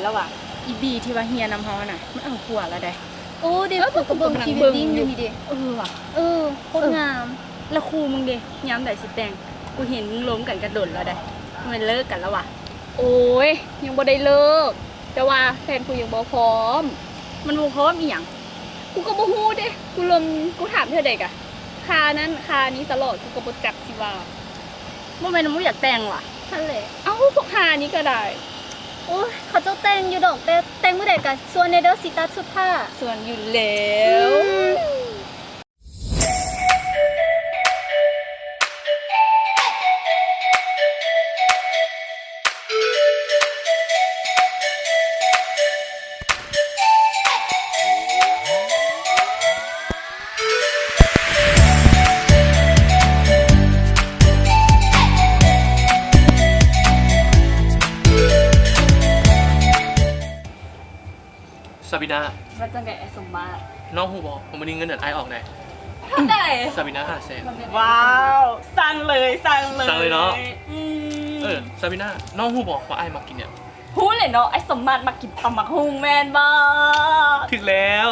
ລະວ່າ ອີບີທີ່ວ່າຮຽນນຳເຮົາຫັ້ນນະ ມັນເອົາຜົວລະໃດ. ໂອ້ ເດ ເອີ ກູກໍເບິ່ງພຣີເວດດິ້ງຢູ່ນີ້ເດ. ເອີວ່າ ເອີ ໂຄດງາມ. ລະຄູ່ມຶງເດ ຍາມໃດຊິແຕ່ງ? ກູເຫັນມຶງລົມກັນກະດົນລະໃດ. ແມ່ນເລີກກັນລະຫວາ? ໂອ້ຍ ຍັງບໍ່ໄດ້ເລີກ ແຕ່ວ່າແຟນກູຍັງບໍ່ພ້ອມ. ມັນບໍ່ພ້ອມອີ່ຫຍັງ? ກູກໍບໍ່ຮູ້ເດ ກູລົມ ກູຖາມເທື່ອໃດກະ ຄ່ານັ້ນຄ່ານີ້ຕະຫຼອດ ກູກໍບໍ່ຈັກຊິວ່າ. ບໍ່ແມ່ນບໍ່ຢາກແຕ່ງຫວາ? ຫັ້ນແຫຼະ. ເອົ້າ ພວກຫ່ານີ້ກໍໄດ້. ໂອ້ຍ ເຂົາເຈົ້າແຕ່ງຢູ່ດອກ ແຕ່ແຕ່ງມື້ໃດກະຊວນແດ່ເດີ ຊິຕັດຊຸດຜ້າ. ຊວນຢູ່ແລ້ວ. ອືມ. Sabina ວ່າຈັ່ງໃດອ້າຍສົມມາດ? ນ້ອງຮູ້ບໍ່ວ່າມື້ນີ້ເງິນເດືອນອ້າຍອອກໃດ? ເທົ່າໃດ? Sabina ຫ້າແສນ. ວ້າວ ສັ່ງເລີຍ ສັ່ງເລີຍ ສັ່ງເລີຍເນາະ. ອືມ. ເອີ Sabina ນ້ອງຮູ້ບໍ່ວ່າອ້າຍມັກກິນຫຍັງ? ຮູ້ແຫຼະເນາະ ອ້າຍສົມມາດມັກກິນຕຳບັກຫຸ່ງແມ່ນບໍ່? ຖືກແລ້ວ.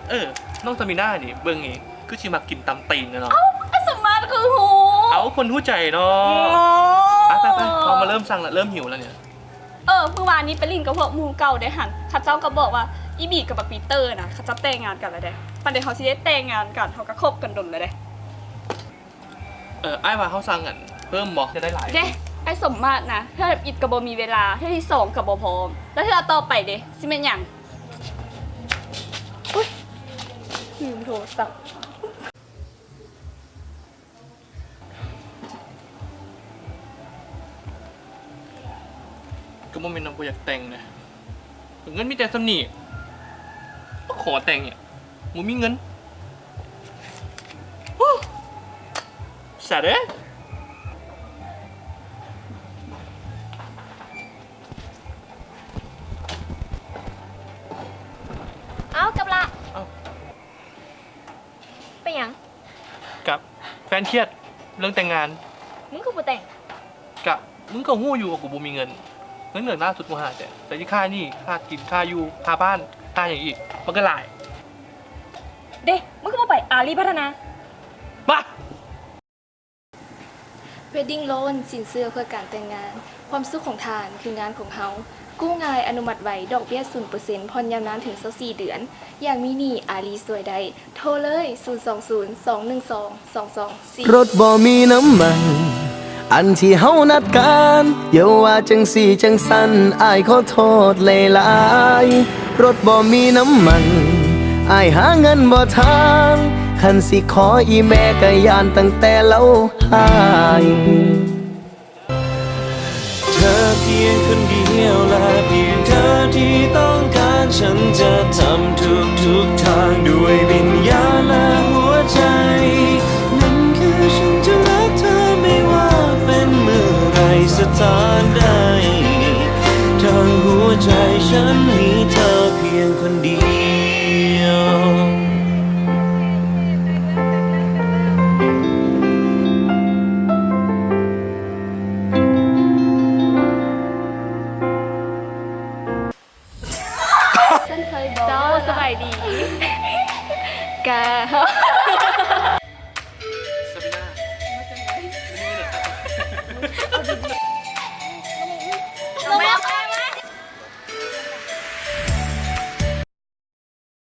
ເອີ ນ້ອງ Sabina ນີ້ເບິ່ງນີ້ຄືຊິມັກກິນຕຳຕີນເນາະ. ເອົ້າ ອ້າຍສົມມາດຄືຮູ້? ເອົ້າ ຄົນຮູ້ໃຈເນາະ. ອໍ ໄປໆໆ ເຮົາມາເລີ່ມສັ່ງລະ ເລີ່ມຫິວລະນີ້. ເອີ ມື້ວານນີ້ໄປຫຼິ້ນກັບພວກໝູ່ເກົ່າເດ້ຫັ້ນ ເຂົາເຈົ້າກໍບອກວ່າ ອີບີກັບບັກປີເຕີນະ ເຂົາເຈົ້າແຕ່ງງານກັນແລ້ວເດ້. ປານໃດເຮົາຊິໄດ້ແຕ່ງງານກັນ ເຮົາກໍຄົບກັນດົນແລ້ວເດ້. ເອີ ອ້າຍວ່າເຮົາສັ່ງອັນເພີ່ມບໍ່ ຈະໄດ້ຫຼາຍເດ້. ອ້າຍສົມມາດນະ ເທື່ອທຳອິດກໍບໍ່ມີເວລາ ເທື່ອທີສອງກໍບໍ່ພ້ອມ ແລ້ວເທື່ອຕໍ່ໄປເດ້ ຊິແມ່ນຫຍັງ? ອຸ້ຍ ລືມໂທລະສັບ. ກໍບໍ່ແມ່ນວ່າບໍ່ຢາກແຕ່ງນະ ເງິນມີແຕ່ສ່ຳນີ້ ມາຂໍແຕ່ງຫຍັງ ບໍ່ມີເງິນ. ໂອ້ ສາເດີ. ເອົ້າ ກັບລະ. ເອົ້າ ເປັນຫຍັງ? ກະແຟນຄຽດເລື່ອງແຕ່ງງານ. ມຶງຄືບໍ່ແຕ່ງ? ກະມຶງກໍຮູ້ຢູ່ວ່າກູບໍ່ມີເງິນ. ເງິນເດືອນລ່າສຸດກູຫາແຕ່ ໃສ່ຄ່າໜີ້ ຄ່າກິນ ຄ່າຢູ່ ຄ່າບ້ານ ຄ່າຫຍັງອີກ ມັນກໍຫຼາຍ. ເດ້ ມຶງຄືບໍ່ໄປອາລີພັດທະນາ? ມາ. Wedding Loan ສິນເຊື່ອເພື່ອການແຕ່ງງານ. ຄວາມສຸກຂອງທ່ານຄືງານຂອງເຮົາ. ກູ້ງ່າຍ, ອະນຸມັດໄວ, ດອກເບ້ຍສູນເປີເຊັນ, ຜ່ອນຍາວນານເຖິງຊາວສີ່ເດືອນ. ຢາກມີໜີ້? ອາລີຊ່ວຍໄດ້. ໂທເລີຍ ສູນສອງສູນ ສອງໜຶ່ງສອງ ສອງສອງສີ່. ລົດບໍ່ມີນ້ຳມັນ ອັນທີ່ເຮົານັດກັນ. ຢ່າວ່າຈັ່ງຊີ້ຈັ່ງຊັ້ນ ອ້າຍຂໍໂທດຫຼາຍໆ. ລົດບໍ່ມີນ້ຳມັນ ອ້າຍຫາເງິນບໍ່ທັນ. ຄັນຊິຂໍອີ່ແມ່ກໍຢ້ານຕັ້ງແຕ່ລາວຫາຍ. ເທືຽງຄົນດຽວ ແລະ ພຽງເທືອທີ່ຕ້ອງການ, ສັນຈະທຳທຸກໆທາງດ້ວຍວິນຍານ ແລະ ຫົວໃຈ. ນັ້ນຄື ສັນຈະຮັກເທື ໄມ່ວ່າເປັນເມື່ອໃດ ສະຖານໃດ. ທັງຫົວໃຈສັນມີເທືພຽງຄົນດຽວ.